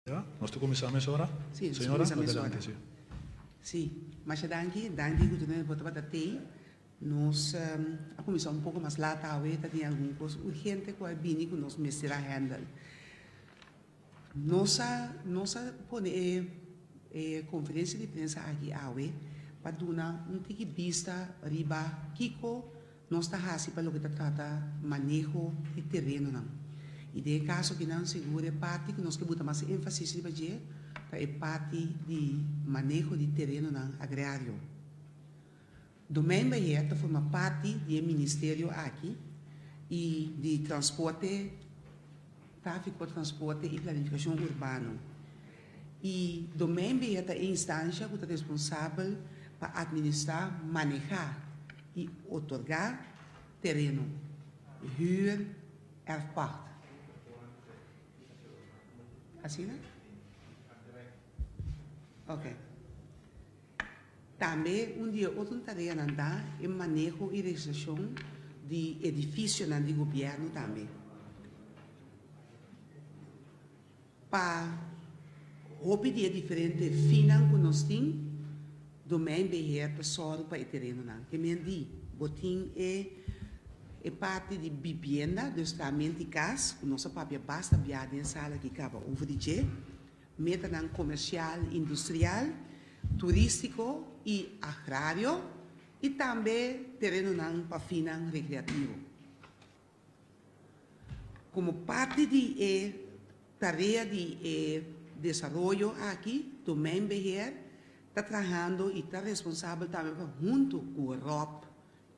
Ya, nos ta kuminsá mesora. Sí, nos ta Señora, kuminsá mesora. adelante, sí. Sí, masha danki. Danki ku tur bo tabata tei. Nos a kuminsá un poko mas lat awe, ta tin algun kos urgente ku a bini ku nos mester a handle. Nos a nos a pone e e konferensia di prensa aki awe pa duna un tiki bista riba kiko Nos ta hasi pa loke ta trata maneho di terenonan. I den e kaso akinan sigur e parti ku nos ke buta mas énfasis riba dje ta e parti di maneho di terenonan agrario. Domeinbeheer ta forma parti di e ministerio aki i di Transporte, Tráfiko, Transporte i Planifikashon Urbano. I Domeinbeheer ta e instansha ku ta responsabel pa administrá, manehá i otorgá tereno, huur, erfpacht. Asina? Ok. Tambe un di e otro tareanan ta e maneho i registrashon di edifisionan di gobièrnu tambe. Pa hopi di e diferente finnan ku nos tin, Domeinbeheer ta sòru pa e terenonan. Ke men di, bo tin e e parti di bibienda, dus trahamento di kas, ku nos a papia basta bia den sala aki kaba over di dje, metanan komersial, industrial, turístiko i agrario, i tambe terenonan pa finnan rekreativo. Komo parti di e tarea di e desaroyo aki, Domeinbeheer ta trahando i ta responsabel tambe pa huntu ku Rob,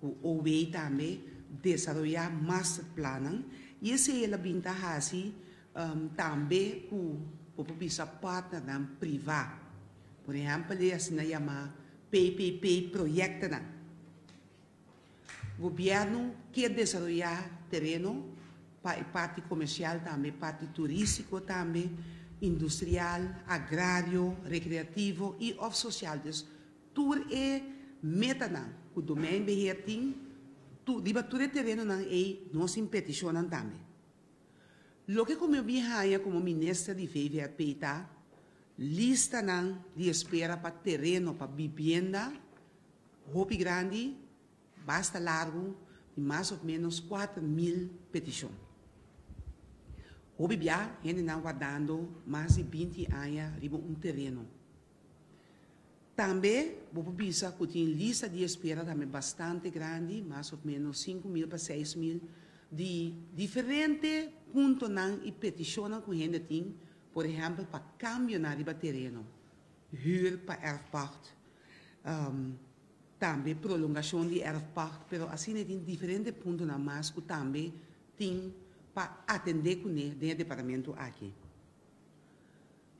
ku OW tambe, desaroyá masterplannan i esei el a bin ta hasi tambe ku bo por bisa partnernan privá. Por ehèmpel e asina yamá PPP proyektonan. Gobièrnu ke desaroyá tereno pa e parti komersial tambe, parti turístiko tambe, industrial, agrario, rekreativo i òf sosial. Dus tur e metanan ku Domeinbeheer tin riba tur e terenonan ei nos tin petishonnan tambe. Loke ku mi a bin haña komo minister di VVRP ta listanan di espera pa tereno pa bibienda, Hopi grandi, basta largu, di mas of menos 4000 petishon. Hopi bia hendenan wardando mas di 20 aña riba un tereno. Tambe bo por bisa ku tin lista di espera tambe bastante grandi, mas of menos 5000 pa 6000, di diferente puntonan i petishonnan ku hende tin, por ehèmpel pa kambionan riba tereno, hür pa erfpacht, Tambe prolongacion di erfpacht, pero asina e tin diferente puntonan mas cu tambe tin pa atende cune den e departamento aki.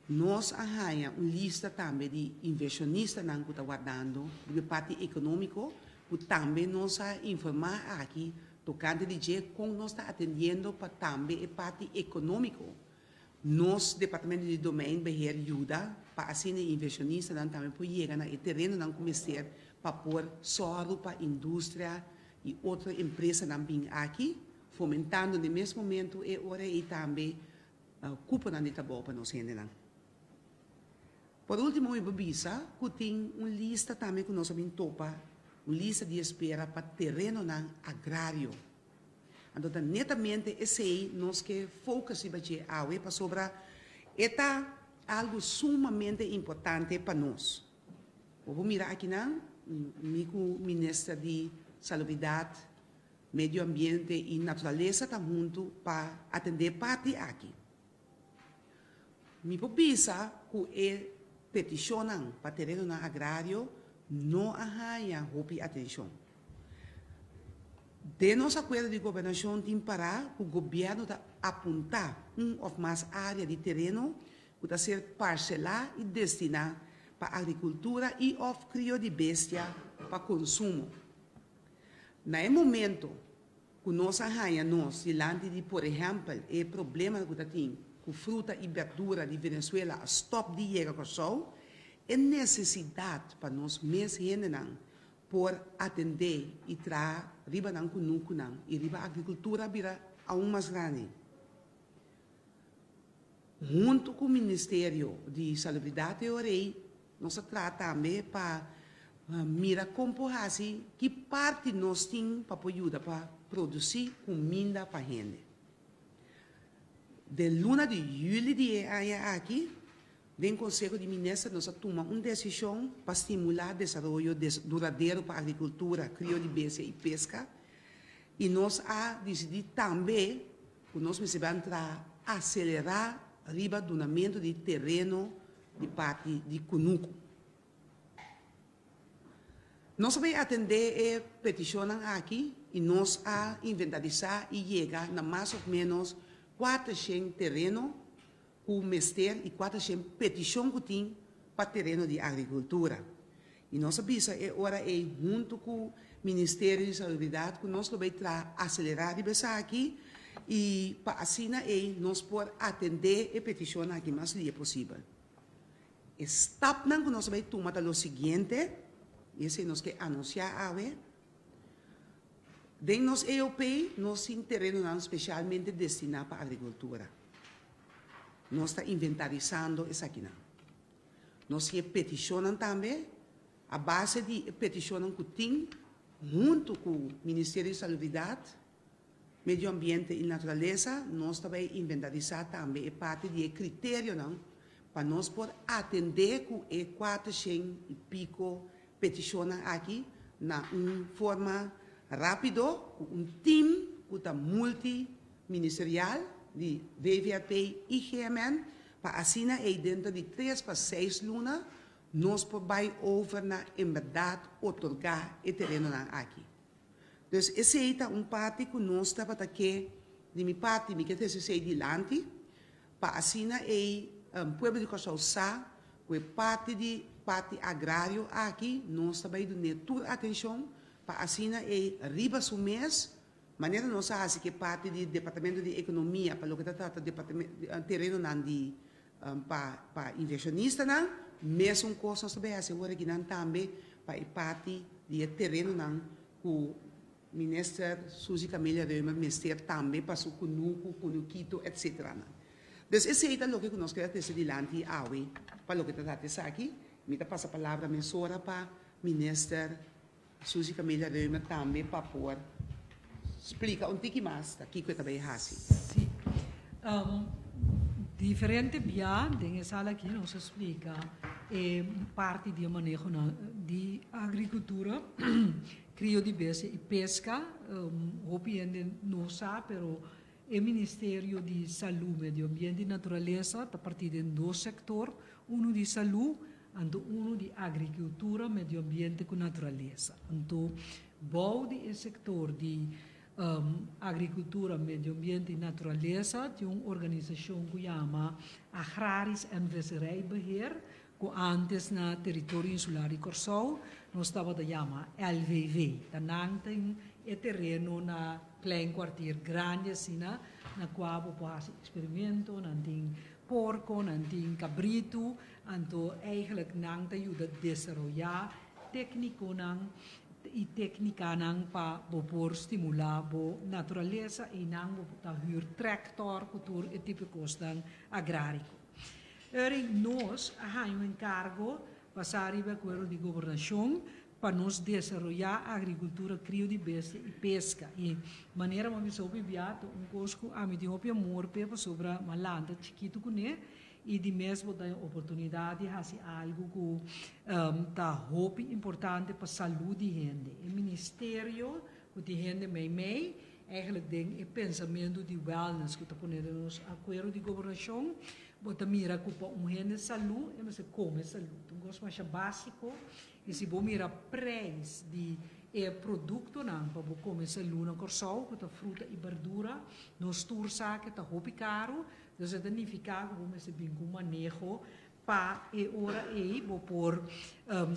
Nos a haya un lista tambe di inversionistanan cu ta wardando riba e parti economico cu tambe nos a informa aki tocante di dje con nos ta atendiendo pa tambe e parti economico. Nos Departamento di Domeinbeheer yuda pa asina e inversionistanan tambe por yega na e terenonan ku mester pa por sòru pa industria i otro empresanan bin aki, fomentando den mes momento e ora ei tambe kuponan di trabou pa nos hendenan. Por ultimo mi por bisa ku tin un lista tambe ku nos a bin topa, un lista di espera pa terenonan agrario. Anto ta netamente esei nos ke focus riba dje awe pasobra e ta algu sumamente importante pa nos. Bo por mira akinan, mi ku Minister di Salubridat, Medio Ambiente i Naturalesa ta huntu pa atendé parti aki. Mi por bisa ku e petishonnan pa terenonan agrario no a haña hopi atenshon. Den nos akuerdo di gobernashon tin pará ku gobièrnu ta apuntá un òf mas área di tereno ku ta ser parselá i destiná pa agrikultura i òf krio di bestia pa konsumo. Na e momento ku nos a haña nos dilanti di por ehèmpel e problemanan ku ta tin ku fruta i bèrdura di Venezuela a stòp di yega Kòrsou, e nesesidat pa nos mes hendenan por atendé i traha riba nan kunukunan i riba agrikultura a bira aun mas grandi. Huntu ku Ministerio di Salubridat e ora ei nos a traha tambe pa mira kon por hasi, ki parti nos tin pa por yuda pa produsí kuminda pa hende. Den luna di yüli di e aña aki, den Konseho di Minister nos a tuma un desishon pa stimulá desaroyo duradero pa agrikultura, krio di bestia i peska i nos a disidí tambe ku nos mester ban traha aselerá riba dunamentu di tereno di parti di kunuku. Nos a bai atendé e petishonnan aki i nos a inventarisá i yega na mas òf ménos 400 tereno ku mester i 400 petishon ku tin pa tereno di agrikultura. I nos a bisa e ora ei huntu ku Ministerio di Salubridat ku nos lo bai traha aselerá riba esaki i pa asina ei nos por atendé e petishonnan aki mas lie posibel. E stapnan ku nos a bai tuma ta lo siguiente, i esei nos ke anunsiá awe, Den nos EOP nos tin terenonan spesialmente destiná pa agrikultura. Nos ta inventarisando esakinan. Nos tin e petishonnan tambe, a base di e petishonnan ku tin huntu ku Ministerio di Salubridat, Medio Ambiente i Naturalesa, nos ta bai inventarisá tambe e parti di e kriterionan pa nos por atendé ku e 400 i piko petishonnan aki na un forma rápido ku un tim ku ta multi-ministerial di VVRP i GMN pa asina ei denter di tres pa seis luna nos por bai over na enbèrdat otorgá e terenonan aki. Dus esei ta un parti ku nos tabata ke, di mi parti mi ke trese esei dilanti, pa asina ei pueblo di Kòrsou sa ku e parti di parti agrario aki nos ta bai dun'é tur atenshon pa asina ei riba su mes, manera nos a hasi ku e parti di Departamento di Ekonomia pa loke ta trata terenonan di pa pa invershonistanan, mesun kos nos ta bai hasi awor akinan tambe pa e parti di e terenonan ku Minister Suzy Camelia Römer mester tambe pa su kunuku, kunukito etcetera nan. Dus esei ta loke ku nos keda trese dilanti awe pa loke ta trata esaki. Mi ta pasa palabra mesora pa Minister Suzy Camelia Römer tambe pa por splika un tiki mas ta kiko e ta bai hasi. Sí. Diferente bia den e sala aki nos a splika e parti di e manehonan di agrikultura, krio di bestia i peska. Hopi hende no sa pero e Ministerio di Salú, Medio Ambiente i Naturalesa ta partí den dos sektor, unu di salú anto unu di agrikultura, medio ambiente ku naturalesa. Anto bou di e sektor di agrikultura, medio ambiente i naturalesa tin un organisashon ku yama Agrarisch en Visserijbeheer ku ántes na teritorio insular di Kòrsou nos tabata yama LVV. Ta nan tin e tereno na Klein Kwartier grandi asina na kua bo por hasi eksperimento, nan tin porko, nan tin kabritu, anto eigenlijk nan ta yuda desaroyá téknikonan i téknikanan pa bo por stimulá bo naturalesa, einan bo ta hür trèktòr ku tur e tipo kosnan agráriko. Eri nos a haña un enkargo basá riba e akuerdo di gobernashon pa nos desaroyá agrikultura, krio di bestia i peska. I manera bo a bisa hopi bia ta un kos ku ami tin hopi amor p'e pasobra mi a lanta chikitu kuné i di mes bo ta haña oportunidat di hasi algu ku ta hopi importante pa salú di hende. E ministerio ku tin hende meimei Eigenlijk den e pensamentu di wellness ku ta pone den nos akuerdo di gobernashon, bo ta mira ku pa un hende salú e mester kome salú. Ta un kos masha básiko i si bo mira preis di e produktonan pa bo kome salú na Kòrsou ku ta fruta i berdura, nos tur sa ke ta hopi karu, dus e ta nifiká ku bo mester bin ku un maneho Pa e ora ei bo por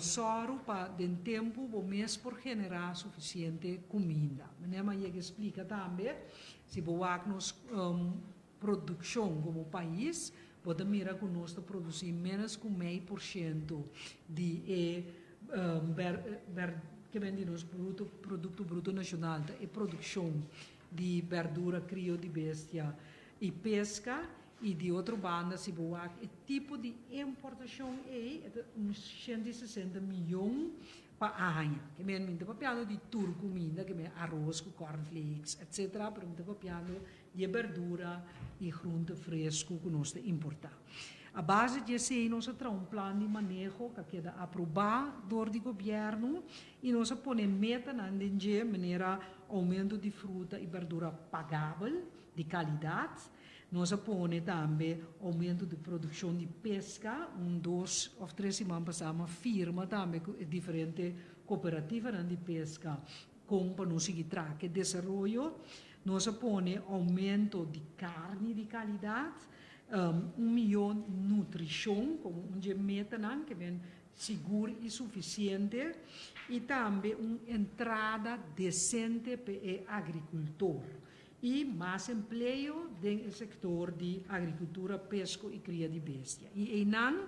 sòru pa den tempu bo mes por generá sufisiente kuminda. Meneer a yega splika tambe, si bo wak nos produkshon komo pais, bo ta mira ku nos ta produsí ménos ku mei por shento di e ke men di nos bruto produkto bruto nashonal ta e produkshon di bèrdura, krio di bestia i peska. I di otro banda, si bo wak e tipo di importashon ei, e ta un 160 mion pa aña. Ke men mi ta papiando di tur kuminda, ke men aros ku cornflakes, etc. Pero mi ta papiando di e berdura i groente fresku ku nos ta importá. A base di esei nos a traha un plan di maneho ku a keda aprobá dor di gobièrnu i nos a pone metanan den dje manera oumento di fruta i berdura pagabel, di kalidat. Nos a pone tambe oumento di produkshon di peska. Un dos òf tres siman pasá mi a firma tambe ku e diferente kooperativanan di peska kon pa nos sigui traha ku e desaroyo. Nos a pone oumento di karni di kalidat, un miyon nutrishon komo un dje metanan ke men sigur i sufisiente i tambe un entrada desente pa e agrikultor i mas empleo den e sektor di agrikultura, pesko i kria di bestia. I einan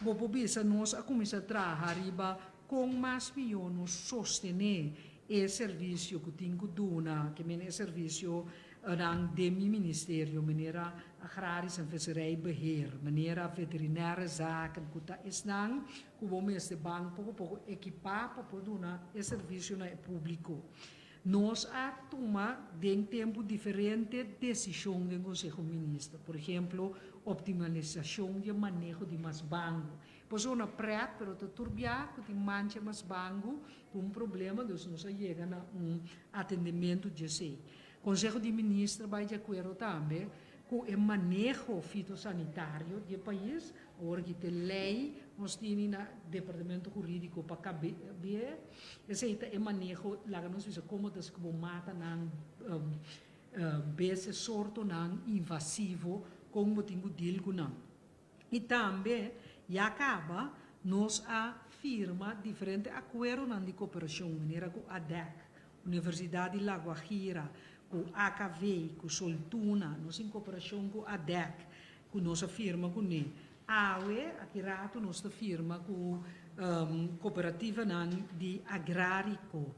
bo por bisa nos a kuminsá traha riba kon mas mihó nos sostené e servisio ku tin ku duna, ke men e servisio nan den mi ministerio, manera Agrarisch en Visserijbeheer, manera Veterinaire Zaken, ku ta esnan ku bo mester ban poko poko ekipá pa por duna e servisio na e públiko. Nos a tuma den tempu diferente desishon den Konseho Minister, por ehemplo, optimalisashon di e maneho di mas bangu. Por zona pret, pero ta tur bia ku tin mancha mas bangu ku un problema, dus nos a yega na un atendementu di esei. Konseho di Minister bai di akuerdo tambe ku e maneho fitosanitario di e pais, awor aki ta e lei nos tini na Departamento Hurídiko pa kab'é, esei ta e maneho, laga nos bisa komo ta ku bo mata nan bes e sortonan invasivo, kon bo tin ku deal ku nan. I tambe ya kaba nos a firma diferente akuerdonan di koperashon manera ku ADEC, Universidat di La Guajira, ku AKV, ku Soltuna, nos tin koperashon ku ADEC ku nos a firma kuné. Awe, aki ratu nos ta firma ku kooperativanan di Agráriko.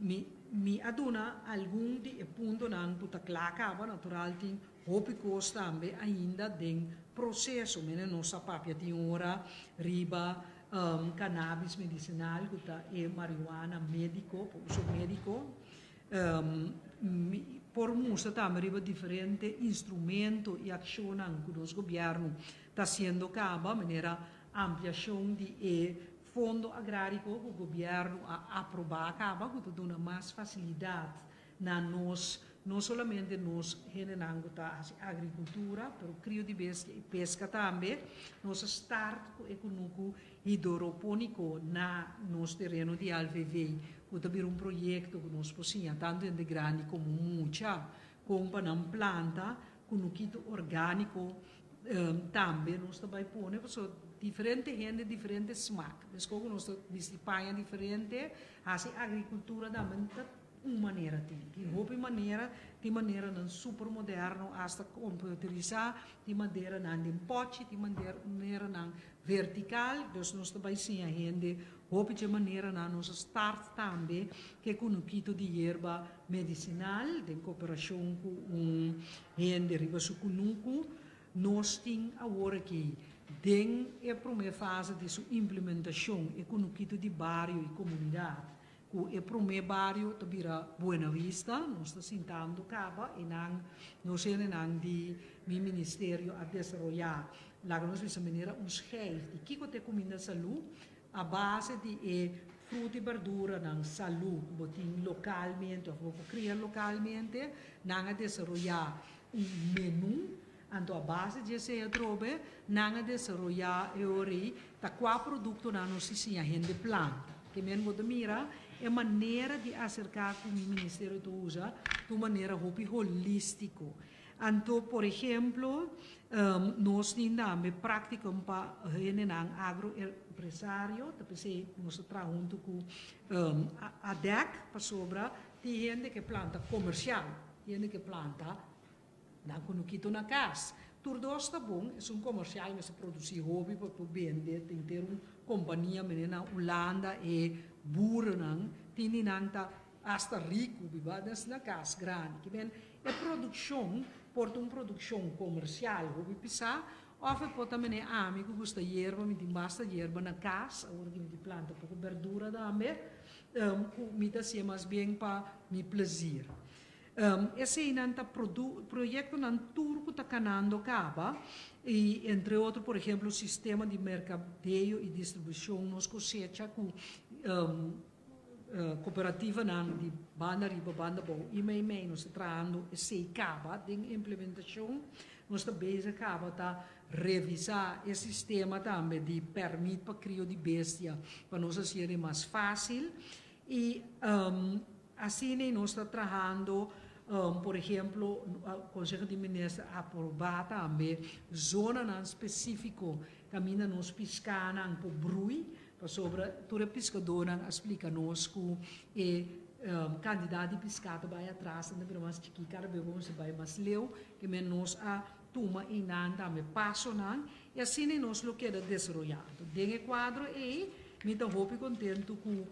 Mi mi a duna algun di e puntonan ku ta kla kaba, natural tin hopi kos tambe ainda den proseso. Mene nos a papia tin ora riba cannabis medicinal ku ta e marihuana médiko, pa uso médiko. Mi por mustra tambe riba diferente instrumento i akshonnan ku nos gobièrnu ta hasiendo kaba, manera ampliashon di e Fondo Agráriko ku gobièrnu a aprobá kaba ku ta duna mas fasilidat na nos, no solamente nos hendenan ku ta hasi agrikultura, pero krio di bestia i peska tambe. Nos a start ku e kunuku hidoropóniko na nos tereno di LVV ku ta bira un proyekto ku nos por siña tantu hende grandi komo mucha kon pa nan planta kunukito orgániko. Tambe nos ta bai pone pasobra diferente hende diferente smak. Meskos ku nos ta bisti paña diferente, hasi agrikultura tambe ta un manera tin. Tin hopi manera, tin maneranan super moderno asta komputerisá, tin maneranan den pòchi, tin maneranan vertikal. Dus nos ta bai siña hende hopi dje maneranan. Nos a start tambe ke kunukito di yerba medisinal den koperashon ku un hende riba su kunuku. Nos tin awor aki den e promé fase di su implementashon e kunukito di bario i komunidat. Ku e promé bario ta bira Buena Vista, nos ta sintando kaba i nan nos hendenan di mi ministerio a desaroyá, laga nos bisa manera un schijf di kiko ta e kuminda salú a base di e fruta i berduranan salú ku bo tin lokalmente òf bo por kria lokalmente, nan a desaroyá un menú, anto a base di esei atrobe nan a desaroyá e ora ei ta kua produktonan nos ta siña hende planta. Ke men bo ta mira e manera di aserká ku mi ministerio ta usa ta un manera hopi holístiko. Anto por ehemplo nos tin tambe práktikum pa hendenan agroempresario, ta p'esei nos ta traha huntu ku ADEC pasobra tin hende ke planta komersial. Hende ke planta nan kunukito na kas. Tur dos ta bon, esun komersial mester produsí hopi pa por bende, tin ter un kompania mene na Hulanda e burennan tin di nan ta asta riku biba des na kas grandi. Ki men e produkshon Por ta un produkshon komersial hopi pisá, òf e por ta manera ami ku gusta yerba, mi tin basta yerba na kas, awor ki mi tin planta poko berdura tambe, ku mi ta hasié mas bien pa mi plezir. Eseinan ta proyektonan tur ku ta kanando kaba i entre otro por ehemplo sistema di merkadeo i distribushon nos kosecha ku Kooperativanan di banda riba, banda bou i meimei nos ta trahando esei kaba den implementashon. Nos ta bezig kaba ta revisá e sistema tambe di pèrmit pa krio di bestia pa nos hasié mas fásil. I asina nos ta trahando, por ehemplo, Konseho di Minister a aprobá tambe zonanan spesífiko kaminda nos piskánan por brui. Pasobra tur e piskadónan a splika nos ku e kantidat di piská ta bai atras, nan ta bira mas chikí, kada bes bo mester bai mas leu, ke men nos a tuma einan tambe pasonan i asina nos lo keda desaroyá. Anto den e kuadro ei mi ta hopi kontentu ku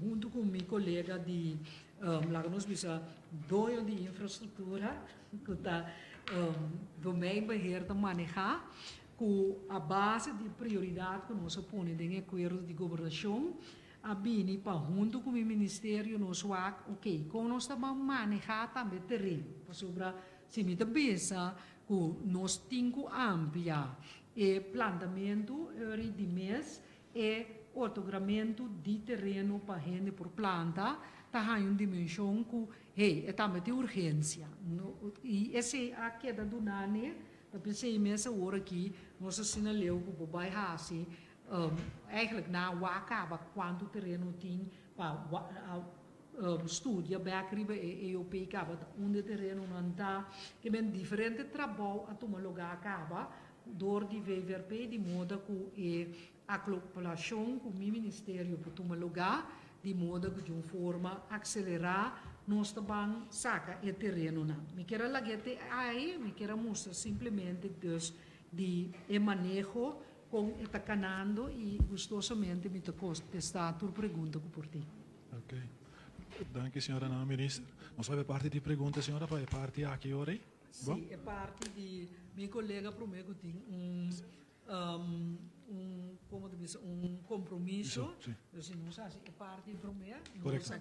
huntu ku mi kolega di laga nos bisa doño di infrastruktura ku ta Domeinbeheer ta manehá, Ku a base di prioridat ku nos a pone den e akuerdo di gobernashon, a bini pa huntu ku mi ministerio nos wak, ok, kon nos ta ban manehá tambe tereno. Pasobra si mi ta bisa ku nos tin ku amplia e plantamentu eri di mes, e otorgamentu di tereno pa hende por planta ta haña un dimenshon ku, hey, e tambe tin urgensia. I esei a keda duna ne. Ta p'esei mes awor aki nos asina leu ku bo bai hasi, eigenlijk na wak kaba kuantu tereno tin pa studia bek riba e EOP kaba ta unda e terenonan ta. Ke men diferente trabou a tuma lugá kaba dor di VVRP di moda ku e Akloplashon ku mi ministerio por tuma lugá di moda ku di un forma akselerá nos ta ban saka e terenonan. Mi kier a lag'é te ai, mi kier a mustra simplemente dus di e maneho kon e ta kanando i gustosamente mi ta kontestá tur pregunta ku por tin. Ok. Danki señora Nana Minister. Nos bai pa e parti di pregunta señora pa e parti aki ora ei. Bo? Si, e parti di mi kolega promé ku tin un Un, como ta bisa, un compromiso. Sí. Dus si nos haci e parti prome, Correcto. nos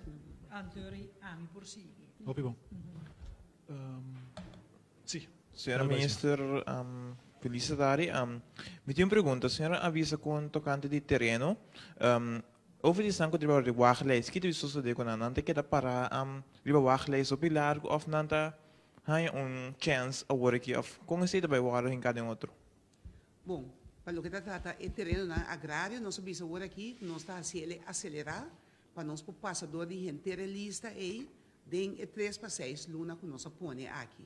anterior ami por sigui. Hopi bon. Sí. Señora Minister, feliz tardi. Mi tin un pregunta. Señora a bisa con tocante di tereno. Over di esnan cu ta riba wachtlijst, ki ta bisa sosode cu nan? Nan ta keda para riba wachtlijst hopi largo of nan ta haña un chance awor aki? Of con esey ta bay wordo hinca den otro? Bon, pa loke ta trata e terenonan agrario, nos a bisa awor aki ku nos ta hasi el aselerá pa nos por pasa dor di henter e lista ei den e tres pa seis luna ku nos a pone aki.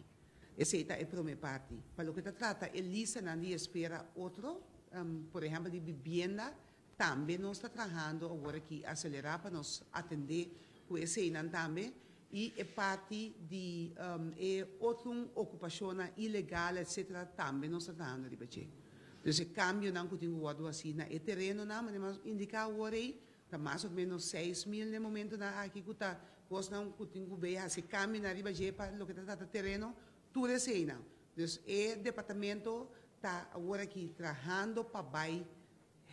Esei ta e promé parti. Pa loke ta trata e listanan di espera otro, por ehèmpel di bibienda, Tambe nos ta trahando awor aki aselerá pa nos atendé ku eseinan tambe i e parti di e otro okupashonnan ilegal etcetera tambe nos ta trahando riba dje. Dus e kambionan ku tin ku wòrdu hasí na e terenonan manera mi a indiká awor ei ta mas o ménos 6000 na e momentonan aki ku ta kosnan ku tin ku bay hasi kambionan riba dje pa loke ta trata tereno tur eseinan. Dus e departamento ta awor aki trahando pa bai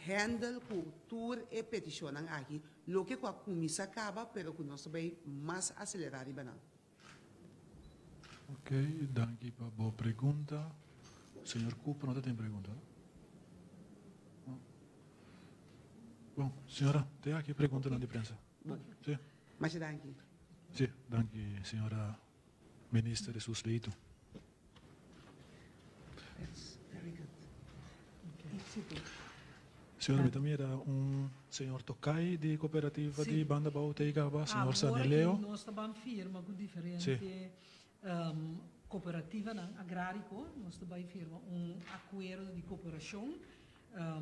Handle ku tur e petishonnan aki, loke ku a kuminsá kaba pero ku nos ta bai mas aselerá riba nan. Ok, danki pa bo pregunta. Señor Cooper no ta tin pregunta, no? No. Bon, señora, te aki e preguntanan di prensa. Bon. Si. Masha danki. Si, danki señora Minister Jesus Leito. Señor, mi ta mira un señor Tokay di cooperativa di Banda Bou Teigaba, señor Sanileo. Nos ta ban firma cu diferente cooperativanan agrarico. Nos ta bay firma un acuerdo di cooperacion.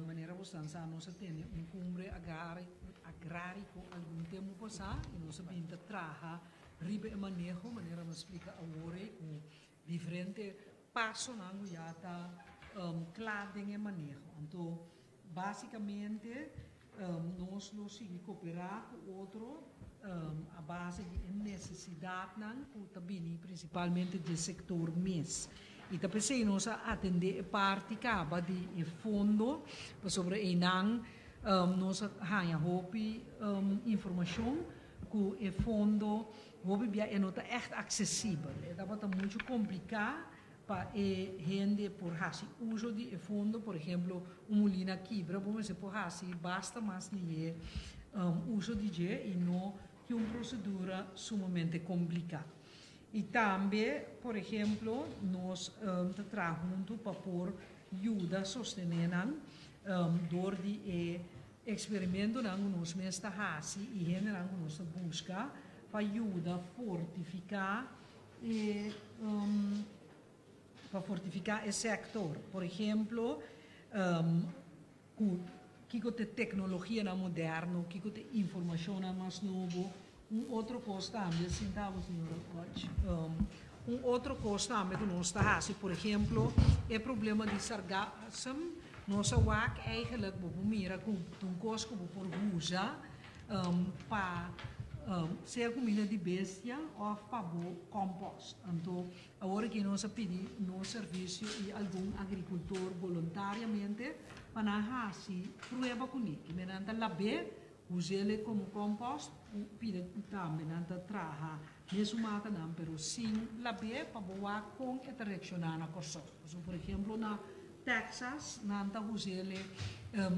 Manera bo san sa nos a tene un cumbre agrarico algun tempo pasa y nos a bin ta traha riba e maneho manera mi a splica awor ey cu diferente pasonan cu ya ta cla den e maneho. Anto basicamente nos lo sigui coopera cu otro. A base di nesesidatnan ku ta bini prinsipalmente di sektor mes. I ta p'esei nos a atendé e parti kaba di e fondo, pasobra einan nos a haña hopi informashon ku e fondo hopi bia e no ta ègt aksesibel. E tabata muchu kompliká pa e hende por hasi uso di e fondo. Por ehemplo, un mulina kibra, bo mester por hasi basta mas lihé uso di dje i no tin un prosedura sumamente kompliká. I tambe, por ehemplo, nos ta traha huntu pa por yuda sostené nan dor di e eksperimentonan ku nos mes ta hasi i hendenan ku nos ta buska pa yuda fortifiká e pa fortifiká e sektor. Por ehemplo, ku kiko ta e teknologianan moderno, kiko ta e informashonnan mas nobo. Un otro kos tambe, sinta bo, señora Hodge, un otro kos tambe ku nos ta hasi, por ehemplo, e problema di sargassum, nos a wak eigenlijk bo por mira ku ta un kos ku bo por usa pa sea kuminda di bestia òf pa bo kòmpòst. Anto awor aki nos a pidi nos servisio i algun agrikultor boluntariamente pa nan hasi prueba kuné. Kimen nan ta lab'é, us'é komo kòmpòst, pida tambe nan ta traha mesun matanan pero sin lab'é pa bo wak kon e ta reakshoná na Kòrsou. Pasobra por ehemplo na Texas nan ta us'é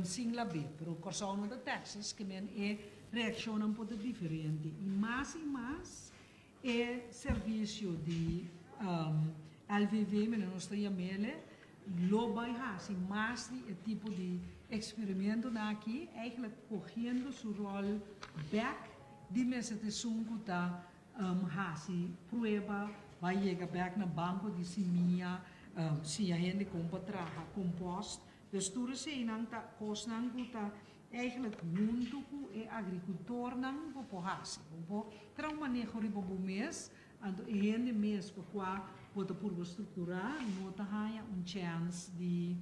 sin lab'é, pero Kòrsou no ta Texas, kimen e reakshonnan por ta diferente. I mas e servisio di LVV, manera nos ta yam'é, lo bai hasi mas di e tipo di eksperimentonan aki, eigenlijk kohiendo su ròl bèk di mester ta esun ku ta hasi prueba, bai yega bèk na banko di simia, siña hende kon pa traha kompost. Dus tur eseinan ta kosnan ku ta eigenlijk huntu ku e agrikultornan bo por hasi. Bo por traha un maneho riba bo mes, anto e hende mes pa kua bo ta purba strukturá no ta haña un chèns di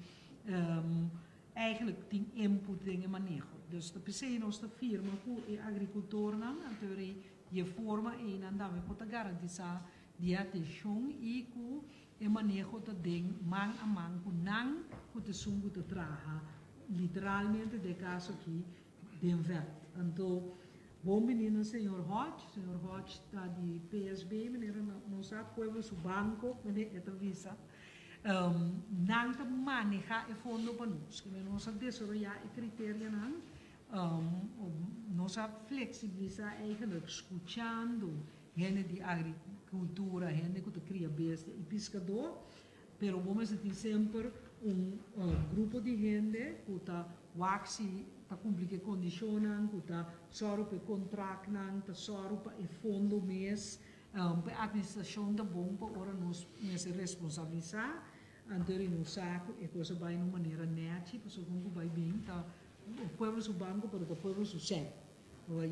eigenlijk tin input den e maneho. Dus ta p'esei nos ta firma ku e agrikultornan, anto di e forma einan tambe por ta garantisá di e atenshon i ku e maneho ta den man a man ku nan ku ta esun ku ta traha literalmente den e kaso aki den vèlt. Anto bon bini na señor Hodge. Señor Hodge ta di PSB, manera nos sa, Pueblo su Banko, manera e ta bisa. Nan ta manehá e fondo pa nos. Kimen nos a desaroyá e kriterianan, nos a fleksibilisá eigenlijk skuchando hende di agrikultura, hende ku ta kria bestia i piskadó, pero bo mester tin semper un grupo di hende ku ta wak si ta kumpli ku e kondishonnan, ku ta sòru pa e kontraktnan, ta sòru pa e fondo mes, pa e atministrashon ta bon pa ora nos mester responsabilisá, anto di nos sa ku e kos a bai na un manera nèchi, pasobra kon ku bai bin ta pueblo su banko pero ta pueblo su sèn.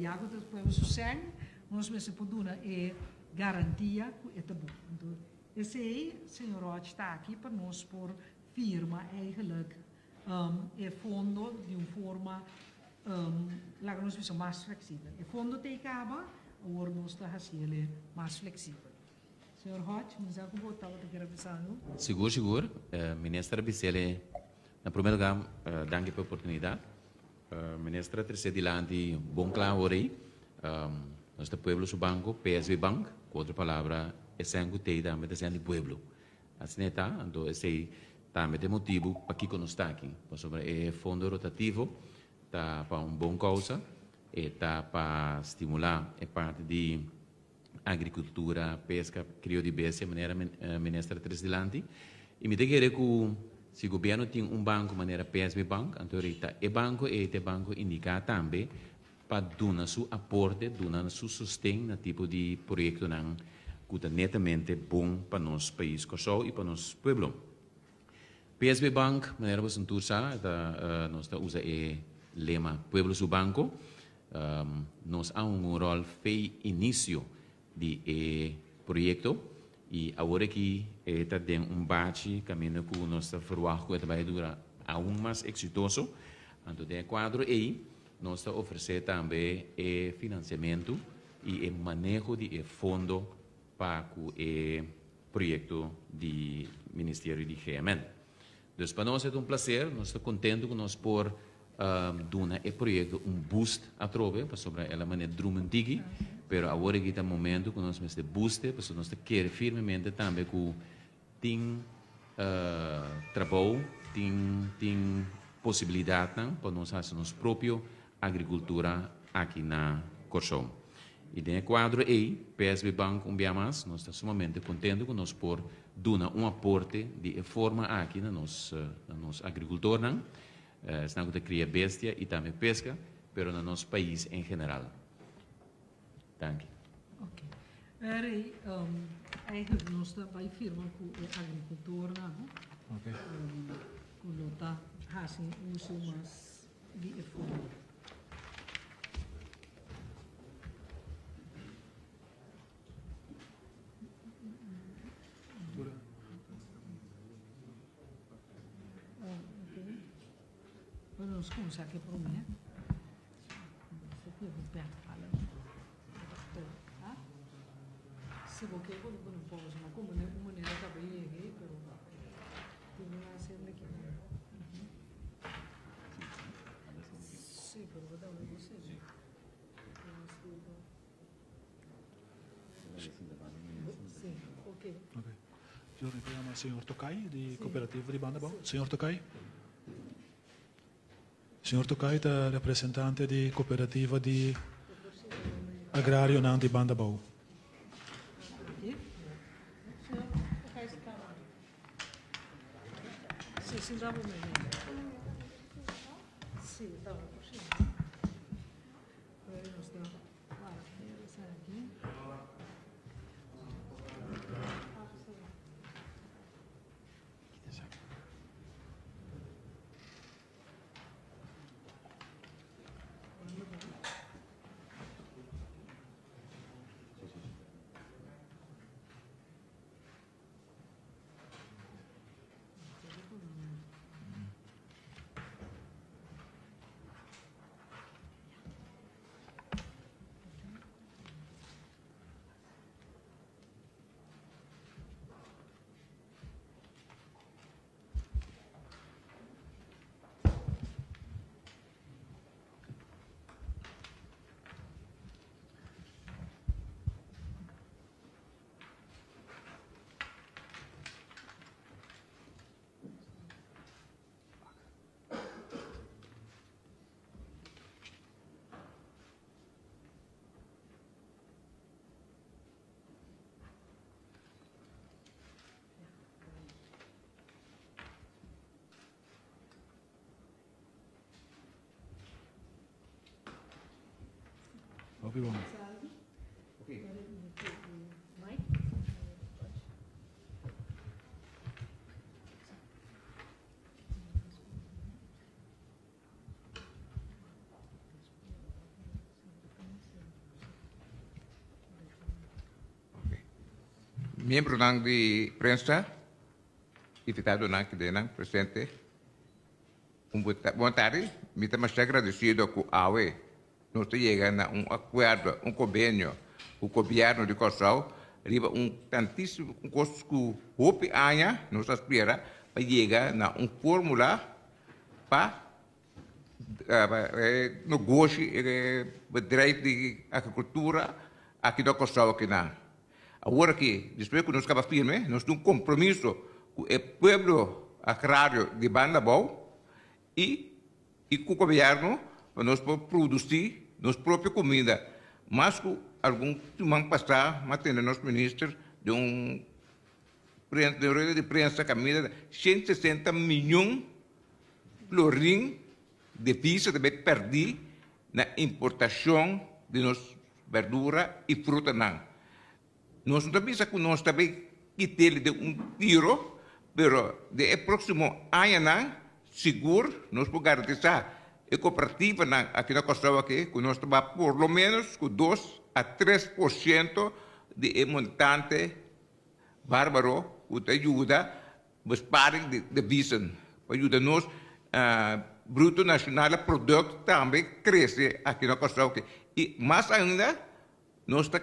Ya ku ta pueblo su sèn, nos mester por duna e garantia ku e ta bon. Anto esei, señor Hodge ta aki pa nos por firma eigenlijk e fondo di un forma, laga nos bisa, mas fleksibel. E fondo ta ei kaba, awor nos ta hasiel mas fleksibel. Señor Hodge, mi sa ku bo tabata kier a bisa algu. Sigur, sigur. Minister a bis'el, na promé lugá, danki pa e oportunidat. Minister a trese dilanti bon kla awor ei, nos ta pueblo su banko, PSB Bank, ku otro palabra e sèn ku t'ei tambe ta sèn di pueblo. Asina e ta, anto esei tambe ta e motibu pakiko nos ta aki, pasobra e fondo rotativo ta pa un bon kousa, e ta pa stimulá e parti di agrikultura, peska, krio di bestia, manera minister a trese dilanti. I mi ta kere ku si gobièrnu tin un banko manera PSB Bank, anto rei ta e banko ei ta e banko indiká tambe pa duna su aporte, duna su sosten na tipo di proyektonan ku ta netamente bon pa nos pais Kòrsou i pa nos pueblo. PSB Bank, manera boso tur sa, ta nos ta usa e lema Pueblo su Banko. Nos a hunga un ròl fei inisio di e proyekto i awor aki e ta den un bachi kaminda ku nos ta ferwagt ku e ta bai dura aun mas eksitoso. Anto den e kuadro ei nos ta ofresé tambe e finansiamentu. i e maneho di e fondo pa ku e proyekto di Ministerio di GMN. Dus pa nos e ta un plaser, nos ta kontentu ku nos por duna e proyekto un boost atrobe, pasobra el a manera drumi un tiki, pero awor aki ta momento ku nos mester boost e, pasobra nos ta kere firmemente tambe ku tin trabou, tin tin posibilidatnan pa nos hasi nos propio agrikultura aki na Kòrsou. I den e kuadro ei, PSB Bank un bia mas nos ta sumamente kontentu ku nos por duna un aporte di e forma aki na nos na nos agrikultornan, esnan ku ta kria bestia i tambe peska, pero na nos pais en general. Danki. Oké. Rey, eigenlijk nos ta bai firma ku e agrikultornan, no? Oké. Ku lo ta hasi uso mas di e fondo. Bueno, nos kuminsá ku e promé. Si bo ke por pone pausa, ma como un manera ta bay yega pero tin un hacienda aki. Sí, pero bo ta habla bo sí. Sí, ok. Ok. Yo mi llama señor Tokay di Cooperativa di Banda Bou. Señor Tokay. Señor Tokay ta representante di Cooperativa di Agrarionan di Banda Bou. Hopi bon. Miembronan di prensa, invitadonan kidenan presente, un bon tardi. Mi ta masha agradecido cu awe nos ta yega na un acuerdo, un convenio cu Gobierno di Corsou riba un tantisimo un cos cu hopi aña nos a spera pa yega na un formula pa E negoshi, e bedrijf di agricultura aki na Kòrsou akinan. Awor aki, despues ku nos kaba firme, nos tin un kompromiso ku e pueblo agrario di Banda Abou i i ku gobièrnu pa nos por produsí nos propio kuminda. Mas ku algun siman pasá m'a tende nos minister den un den un rueda di prensa kaminda 160 miyon Florin devisa ta bay perdi na importacion di nos berdura y frutanan. Nos no ta bisa cu nos ta bay kit'el den un tiro, pero den e proximo añanan sigur nos por garantisa e cooperativanan aki na Curaçao aki cu nos ta bay por lo menos cu dos a 3% di e montante barbaro cu ta yuda Besparing di devisen pa yuda nos bruto nacionale product tambe crece aki na Kòrsou i mas ainda Nos ta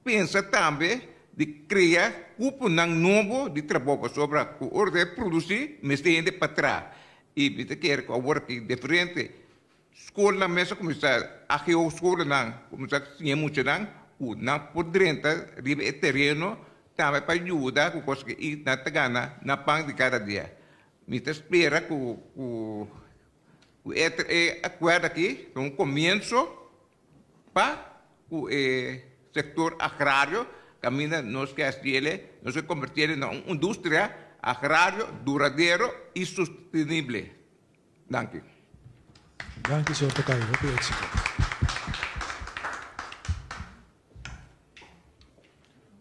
pensa tambe di krea kuponan nobo di trabou pasobra ku ora ta produsí mester hende pa traha. I mi ta kere ku awor aki diferente skolnan mes a kuminsá, AGO skolanan kuminsá siña muchanan ku nan por drenta riba e tereno tambe pa yuda ku kos i nan ta gana nan pan di kada dia. Mi ta spera ku ku e akuerdo aki ta un komienso Pa ku e sektor agrario kaminda nos ke hasiele, nos ke kombertiele na un industria agrario duradero i sostenible. Danki. Danki señor Tocayo, hopi éxito.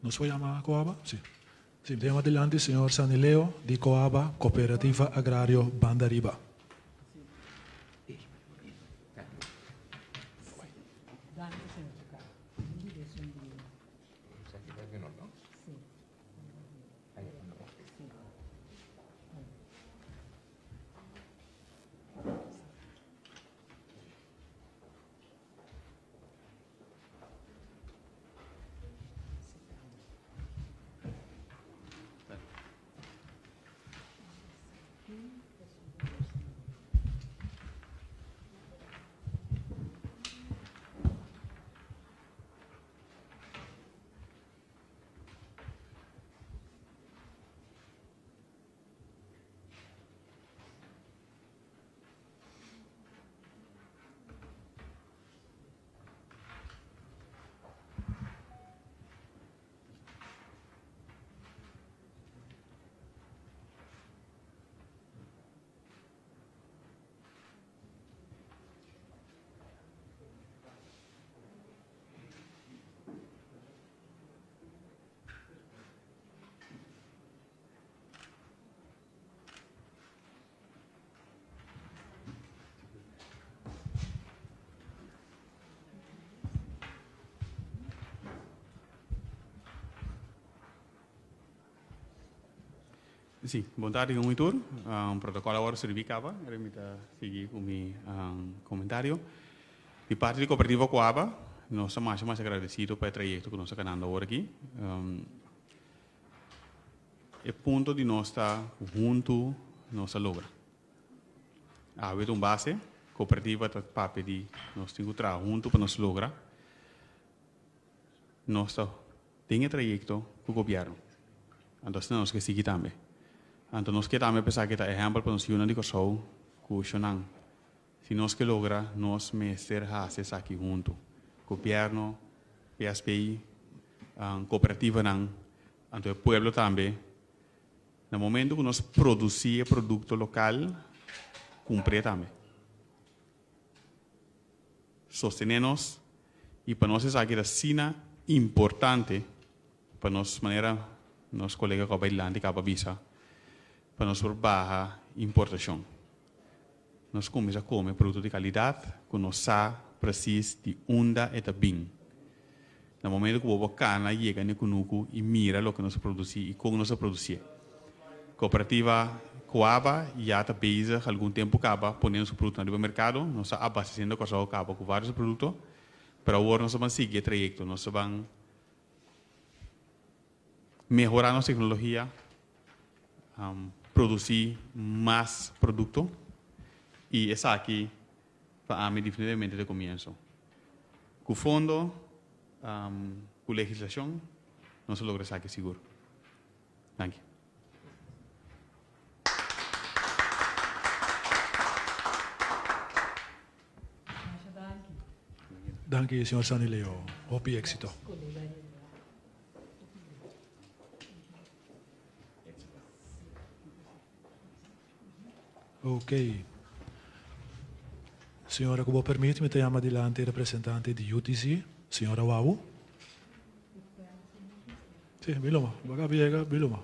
Nos por yama Coaba? Si. Si, mi ta yama dilanti señor Sanileo di Coaba, Cooperativa Agrario Bandariba. Sí, bon tardi un y tur. Protocolo awor sirbi caba, ahora mi ta sigui cu mi comentario. Di parti di Cooperativa Coaba, nos ta masha masha agradecido pa e trayecto cu nos ta ganando awor aki. E punto di nos ta ku huntu nos a logra. Awe ta un base, kooperativa ta papia di nos tin ku traha huntu pa nos logra. Nos ta den e trayekto ku gobièrnu. Anto asina nos ke sigui tambe. Anto nos ke tambe pensá ke ta ehèmpel pa nos yunan di Kòrsou ku shonnan. Si nos ke logra, nos mester hasi esaki huntu. Gobièrnu, PSP, kooperativanan, anto e pueblo tambe. Na momento ku nos produsí e produkto lokal, kumpr'é tambe. Sostené nos i pa nos esaki ta asina importante pa nos manera nos kolega ku a bai dilanti kaba bisa, pa nos por baha importashon. Nos kuminsá kome produkto di kalidat ku nos sa presis di unda e ta bin. Na momento ku bo por kana yega na e kunuku i mira loke nos a produsí i kon nos a produsié. Kooperativa Koaba ya ta bezig algun tempu kaba poniendo su produktonan riba merkado. Nos ta abastesiendo Kòrsou kaba ku vários produkto, pero awor nos ta ban sigui e trayekto. Nos ta ban mehorá nos teknologia. Produci mas producto y esaki pa ami definitivamente ta e comienzo. Cu fondo, cu legislacion nos a logra esaki sigur. Danki. Danki señor Sandy Leo. Hopi exito. Ok. Señora, ku bo permit, mi ta yama dilanti e representante di UTC, señora Wawu. Sí, Biloma. Bo a yega, Biloma.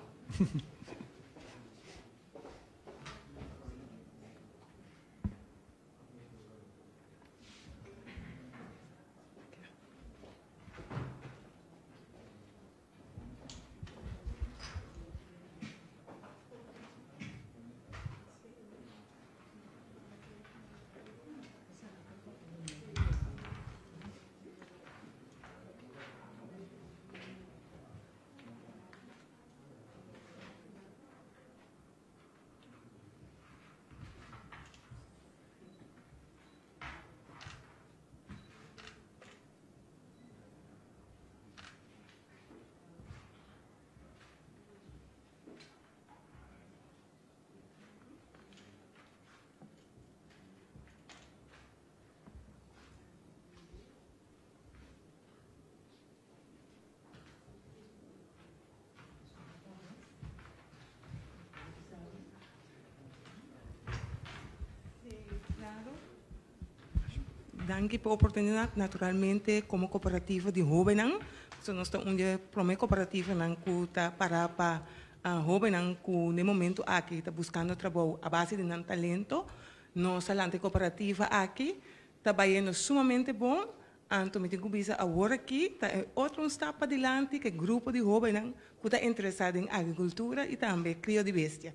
Danki pa e oportunidat. Naturalmente, komo kooperativa di hóbennan, so nos ta un di e promé kooperativanan ku ta para pa hóbennan ku na e momento aki ta buskando trabou a base di nan talento. Nos a lanta e kooperativa aki, ta bayendo sumamente bon. Anto mi tin ku bisa awor aki ta e otro un stap padilanti ku e grupo di hóbennan ku ta interesá den agrikultura i tambe krio di bestia.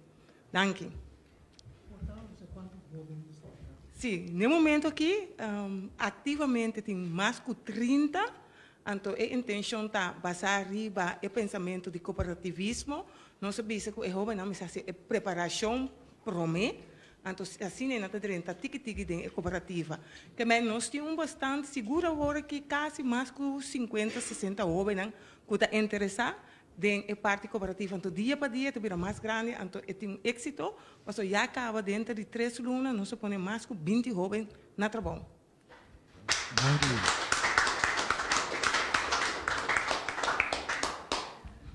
Danki. Sí, n'e momento aki aktivamente tin mas ku 30, anto e intenshon ta basá riba e pensamentu di kooperativismo. Nos a bisa ku e hóbennan mester hasi e preparashon promé, anto asina nan ta drenta tiki tiki den e kooperativa. Kemey nos tin un bastant sigur awor aki kasi mas ku 50, 60 hóbennan ku ta interesá Den e parti kooperativa anto dia pa dia ta bira mas grandi anto e tin un éksito pasobra ya kaba denter di tres luna nos a pone mas ku 20 hóben na trabou. Danki.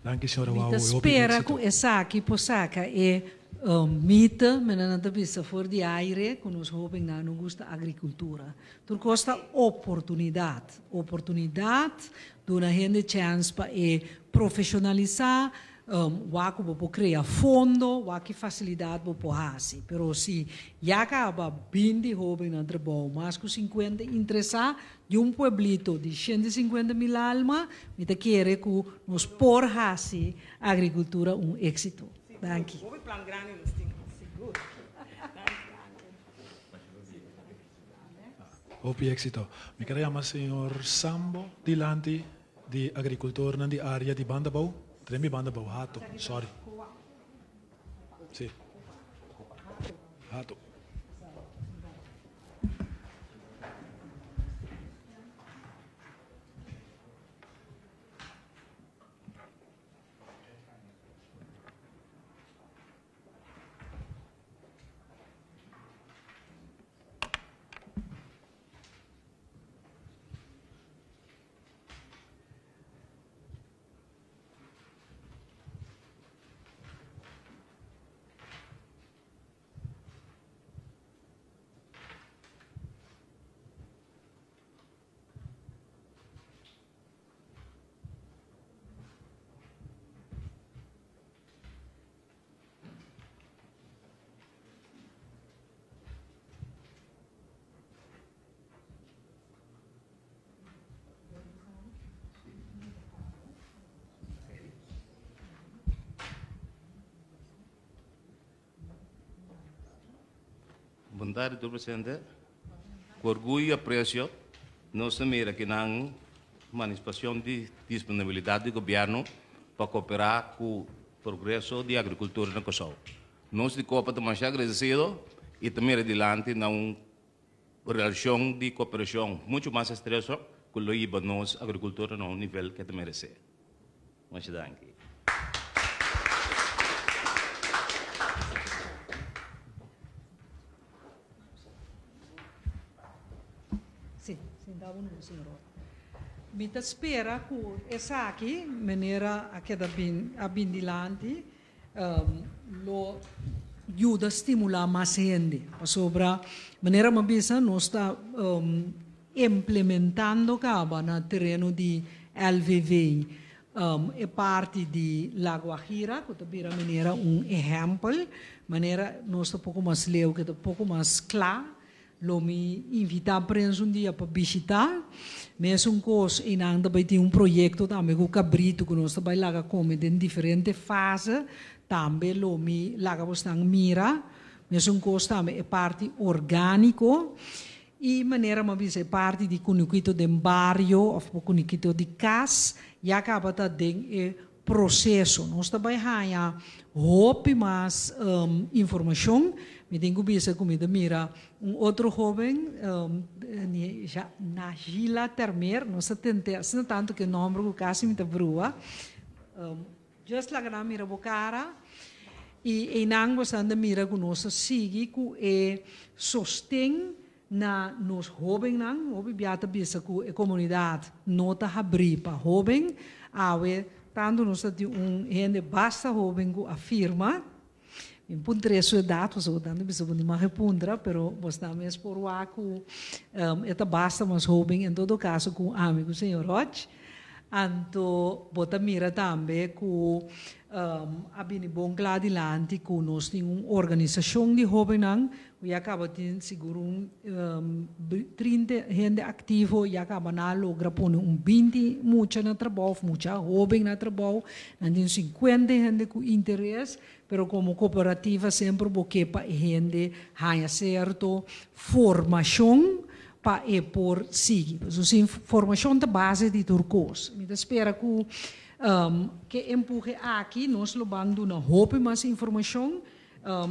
Danki señora Mi Wao ta y hopi spera éksito. ku esaki por saka e mite, menen nan ta bisa for di aire, ku nos hóbennan no gusta agrikultura. Tur kos ta oportunidat. Oportunidat, duna hende chèns pa e profeshonalisá, wak ku bo por krea fondo, wak ki fasilidat bo por hasi. Pero si ya kaba 20 hóben na trabou, mas ku 50 interesá di un pueblito di 150.000 alma, mi ta kere ku nos por hasi agrikultura un éksito. Danki. Hopi plan grandi nos tin, sigur. Hopi éxito. Mi ker a yama señor Sambo dilanti di agricultornan di área di Bandabou, Trembi Bandabou, Hato, sorry. Sí. Hato. Bon tardi tur presente. Ku orguyo i apresio nos ta mira kinan manifestacion di disponibilidad di gobierno pa coopera cu progreso di agricultura na Kòrsou. Nos di Copa ta masha agradecido y ta mira dilanti na un relacion di cooperacion mucho mas estrecho cu lo hiba nos agricultura na un nivel cu e ta merece. Masha danki. Sí, sinta bo no, señor Ort. Mi ta spera ku esaki, manera a keda bin a bin dilanti, lo yuda stimulá mas hende. Pasobra, manera mi a bisa, nos ta implementando kaba na tereno di LVV E parti di La Guajira ku ta bira manera un ehèmpel, manera nos ta poko mas leu ke ta poko mas kla, lo mi invitá prens un dia pa bishitá. Mesun kos einan ta bai tin un proyekto tambe ku kabritu ku nos ta bai laga kome den diferente fase, tambe lo mi laga bosnan mira. Mesun kos tambe e parti orgániko. I manera mi a bisa e parti di kunukito den bario of bo kunukito di kas ya kaba ta den e proseso. Nos ta bai haña hopi mas informashon. Mi tin ku bisa ku mi ta mira un otro hoben, Najila Termeer, nos ta tent'é asina tantu ku e nòmber ku kasi mi ta brua. Just laga nan mira bo kara i einan bo sa mira ku nos ta sigui ku e sosten na nos hóbennan. Hopi bia ta bisa ku e komunidat no ta habrí pa hóben. Awe tantu nos ta tin un hende basta hóben ku a firma. Mi puntr'é su edat, pasobra bo tantu bisa bo no mag e puntra, pero bosnan mes por wak ku e ta basta mas hóben en todo kaso ku ami ku señor Hodge. Anto bo ta mira tambe ku a bini bon kla dilanti ku nos tin un organisashon di hóbennan ku ya kaba tin sigur un 30 hende aktivo, ya kaba nan a logra pone un 20 mucha na trabou òf mucha hóben na trabou, nan tin 50 hende ku interes. Pero komo kooperativa semper bo ke pa e hende haña sierto formashon pa e por sigui. Pasobra sin formashon ta base di tur kos. Mi ta spera ku ke empuhe aki nos lo ban duna hopi mas informashon.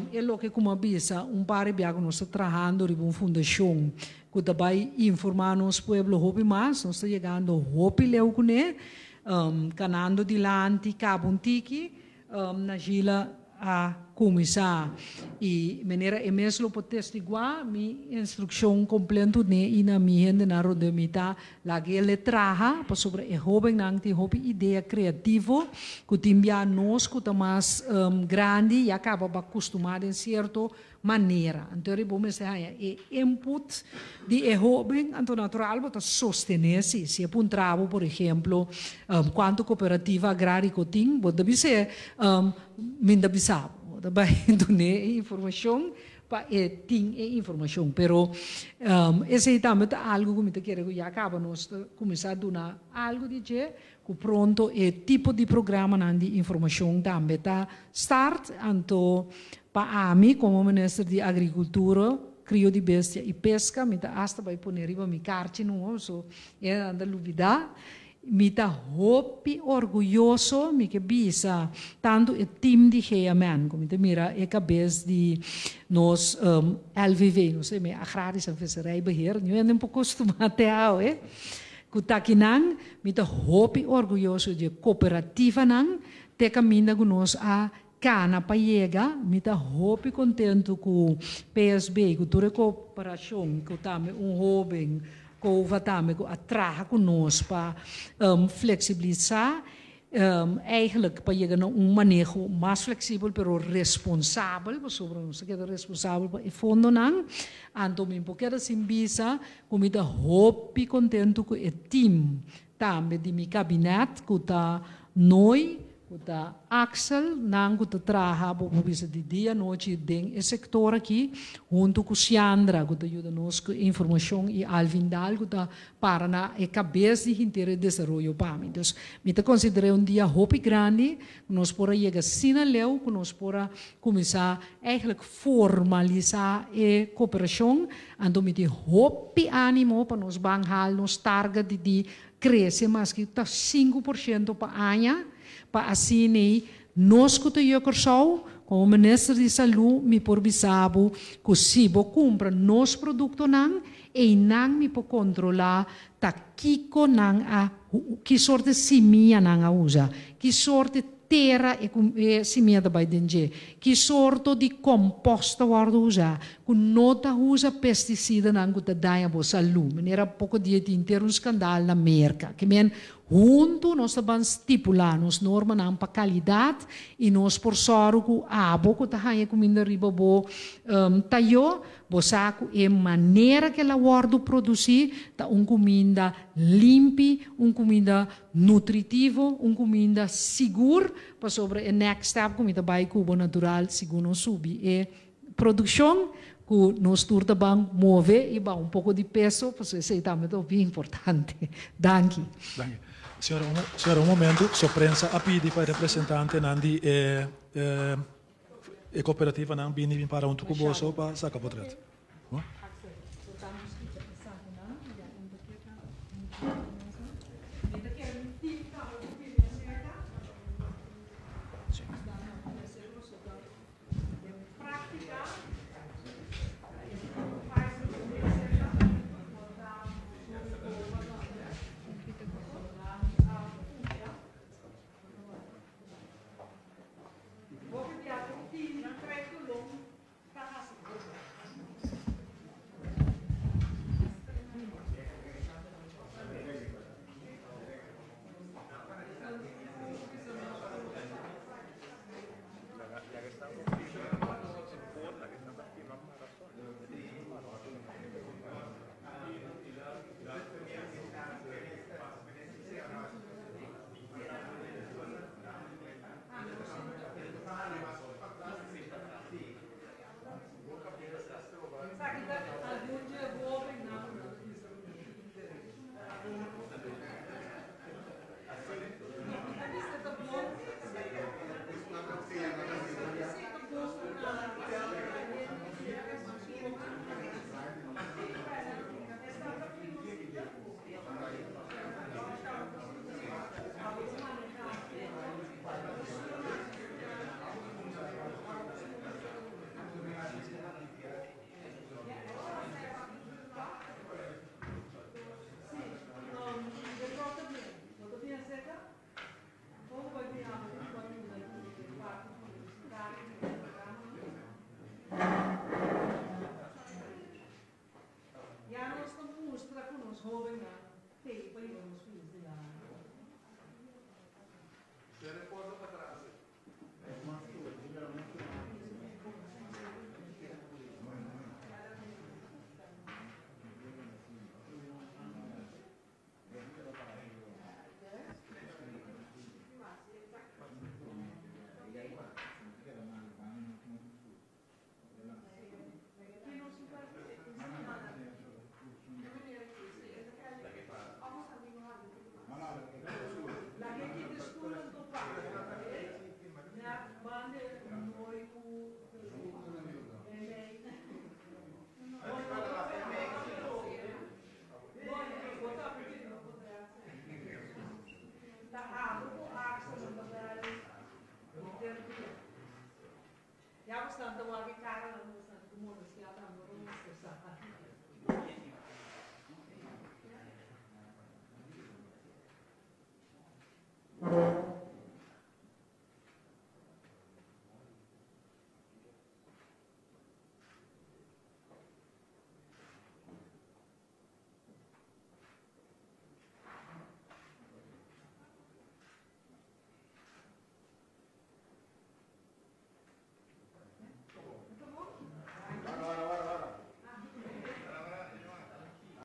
E loke ku mi a bisa un par di bia ku nos ta trahando riba un fundashon ku ta bai informá nos pueblo hopi mas. Nos ta yegando hopi leu kuné, kanando dilanti kaba un tiki. Najila a kuminsá i manera e mes lo por testiguá mi instrukshon kompleto n'e i na mi hendenan rondé mi ta laga el e traha pasobra e hóbennan tin hopi idea kreativo ku tin bia nos ku ta mas grandi ya kaba ba kustumá den sierto manera. Anto eri bo mester haña e input di e hóben, anto natural bo ta sostené si. Si e puntra bo, por ehemplo, kuantu kooperativa agráriko tin, bo ta bis'é, Mi ta bisa bo. Bo ta bai dun'é e informashon pa e tin e informashon. Pero esei tambe ta algu ku mi ta kere ku ya kaba nos ta kuminsá duna algu di dje, Ku pronto e tipo di programanan di informashon tambe ta start, anto pa ami komo minister di Agrikultura, Krio di Bestia i Peska mi ta asta bai pone riba mi karchi nuo, so e anda lubidá. Mi ta hopi orguyoso, mi ke bisa tantu e team di GMN, ku mi ta mira e kabes di nos LVV, nos ta yama e Agrarisch en Visserijbeheer, niun hende por kostumá te awe. Ku takinan mi ta hopi orguyoso di e kooperativanan te kaminda ku nos a kana pa yega. Mi ta hopi kontentu ku PSB, ku tur e kooperashon, ku tambe un hóben, Cova tambe ku a traha ku nos pa fleksibilisá Eigenlijk pa yega na un maneho mas fleksibel pero responsabel, pasobra nos ta keda responsabel pa e fondonan. Anto mi por keda sin bisa ku mi ta hopi kontentu ku e tim tambe di mi kabinet ku ta Nooi, ku ta Axel, nan ku ta traha bo por bisa di dia anochi den e sektor aki, huntu ku Siandra ku ta yuda nos ku informashon i Alvin Daal ku ta para na e kabes di henter e desaroyo pa mi. Dus mi ta konsider'é un dia hopi grandi ku nos por a yega asina leu ku nos por a kuminsá eigenlijk formalisá e koperashon. Anto mi tin hopi ánimo pa nos ban hal nos target di di krese maske ta 5% pa aña pa asina nos ku ta yu Kòrsou, komo minister di salú mi por bisa bo ku si bo kumpra nos produktonan Einan mi por kontrolá ta kiko nan a ki sorte simia nan a usa, ki sorte tera e e simia ta bai den dje, ki sorto di kompost ta wòrdu usá, ku no ta usa pestisidanan ku ta daña bo salú. Manera poko dia tin ter un skandal na Merka. Ke men Huntu nos ta ban stipulá nos normanan pa kalidat i nos por sòru ku abo ku ta haña kuminda riba bo tayó, bo sa ku e manera ku el a wòrdu produsí ta un kuminda limpi, un kuminda nutritivo, un kuminda sigur, pasobra e next step ku mi ta bai ku bo natural sigun nos subi e Produccion cu nos tur ta ban move y baha un poco di peso pasobra esey tambe ta hopi importante. Danki. Danki. Señora, un, señora, un momento. So prensa a pidi pa e representantenan di e, e cooperativanan bini bin para hunto cu boso pa saca potret. Bo? Den práktika, e Tei pa yuda nos.